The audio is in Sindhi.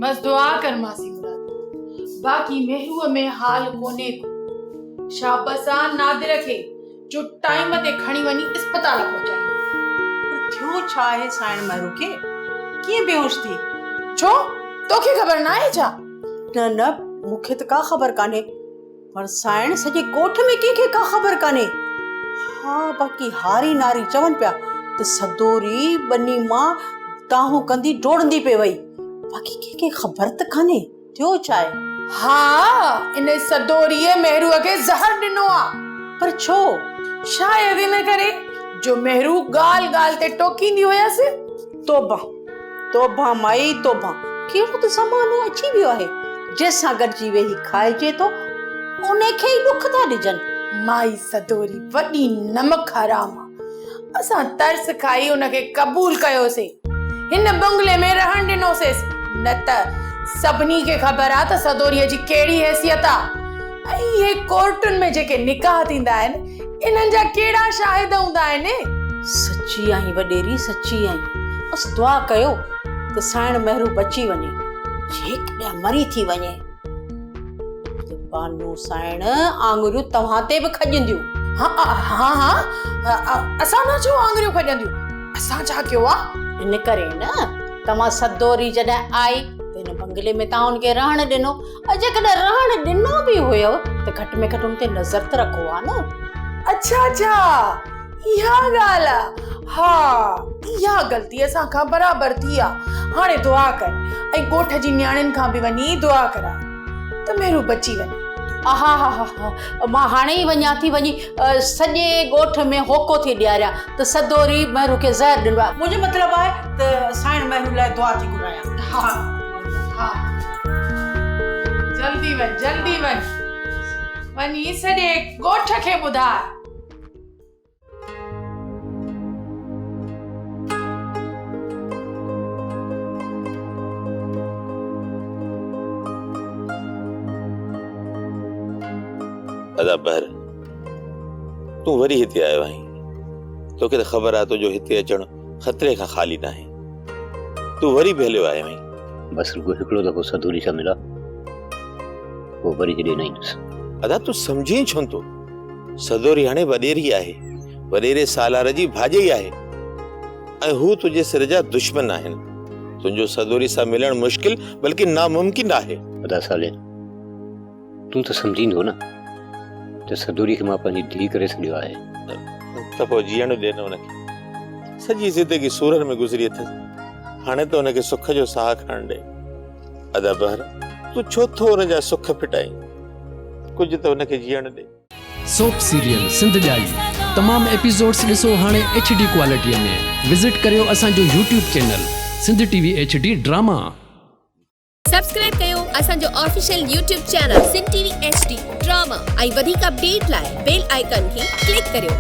بس دعا ڪر ماسي مراد. باقي مهروء ۾ حال ڪونهي ڪو. شابس آ نادر کي جو ٽائيم تي کڻي وڃي اسپتال پهچائي. پر ٿيو ڇا آهي سائڻ مهرو کي؟ ڪيئن بيهوش ٿي؟ ڇو؟ توکي خبر ناهي ڇا؟ نه نه مون کي ته ڪا خبر ڪانهي. پر سائڻ سڄي ڳوٺ ۾ ڪنهن کي ڪا خبر ڪانهي. ها باقي هاري ناري چون پيا ته سدوري ٻني مان دانهون ڪندي ڊوڙندي پئي وئي. باقي ڪنهن کي خبر ته ڪانهي ٿيو ڇا آهي. ها ان سدوريء مهروء کي زهر ڏنو آ. پر ڇو؟ شايد ان ڪري جو مهرو ڳالهه ڳالهه تي ٽوڪيندي هيس. توبه توبه مائي توبه ڪهڙو ته زمانو اچي ويو آهي جنهن سان گڏجي ويهي کائجي ٿو ان کي ئي ڏک ٿا ڏجن. مائي سدوري وڏي نمڪ حرام آ. اسان ترس کائي ان کي قبول ڪيوسين. هن بنگلي ۾ رهڻ ڏنوسيس نه ته سڀني کي خبر آ ته سدوريء جي ڪهڙي حيثيت آ ۽ اهي ڪورٽن ۾ جيڪي نڪاح ٿيندا آهن انهن جا ڪهڙا شاهد هوندا آهن. سچي آهين وڏيري سچي آهين. بس دعا ڪيو ته سائڻ مهرو بچي وڃي. جيڪڏهن مري ٿي وڃي ته بانو سائڻ آڱريون توهان تي به کڄنديون. ها ها ها اسان مان ڇو آڱريون کڄنديون اسان ڇا ڪيو آ؟ ان ڪري نه توهان سدوري جڏهن آئي ته هن بنگلي ۾ توهان ان کي رهڻ ڏنو ۽ جيڪڏهن رهڻ ڏنو به هيو ته گهٽ ۾ گهٽ ان تي نظر ته رکو ها نه. اڇا اڇا اها ڳالهه آ. ها اها غلطي اسان کان برابر ٿي آ. هاڻي دعا ڪر ۽ ڳوٺ جي نياڻين کان به وڃي دعا ڪراء ته مهرو بچي وڃي. آهاهاها مان هاڻي ئي وڃان ٿي وڃي سڄي ڳوٺ ۾ هوڪو ٿي ڏياريان ته سدوري مهرو کي زهر ڏنو آهي. منهنجو مطلب آهي ته سائڻ مهرو لاء دعا ٿي گهرايان. ها ها جلدي وڃ جلدي وڃ وڃي سڄي ڳوٺ کي ٻڌاء. ادا بحر تون وري هتي آيو آهين توکي ته خبر آهي تنهنجو هتي اچڻ خطري کان خالي ناهي تون وري به هليو آيو آهين. بس رڳو هڪڙو دفعو سڌوري سان ملان پوء وري هيڏي نه ايندس. ادا تون سمجهين ڇونه ٿو سدوري هاڻي وڏيري آهي، وڏيري سالار جي ڀاڄئي آهي ۽ هو تنهنجي سر جا دشمن آهن. تنهنجو سدوري سان ملڻ مشڪل بلڪه ناممڪن آهي. ادا صالح تون ته سمجهين ٿو نه ته سدوري کي مان پنهنجي ڌيء ڪري ڇڏيو آهي. ته پوء جيئڻ ڏي نه ان کي. سڄي زندگي سورن ۾ گذري اٿس، هاڻي ته ان کي سک جو ساهه کڻڻ ڏي. ادا بهر تون ڇو ٿو ان جا سک ڦٽائين؟ ڪجهه ته ان کي جيئڻ ڏي. سوپ سيريل سنڌ ڄائي تمام ايپيسوڊس ڏسو هاڻي ايڇ ڊي ڪوالٽي ۾ وزٽ ڪريو اسان جو YouTube channel Sindh T V H D drama. Subscribe ڪيو اسان جو official YouTube channel Sindh T V H D drama ۽ وڌيڪ اپڊيٽ لاء بيل آئيڪان کي ڪلڪ ڪريو.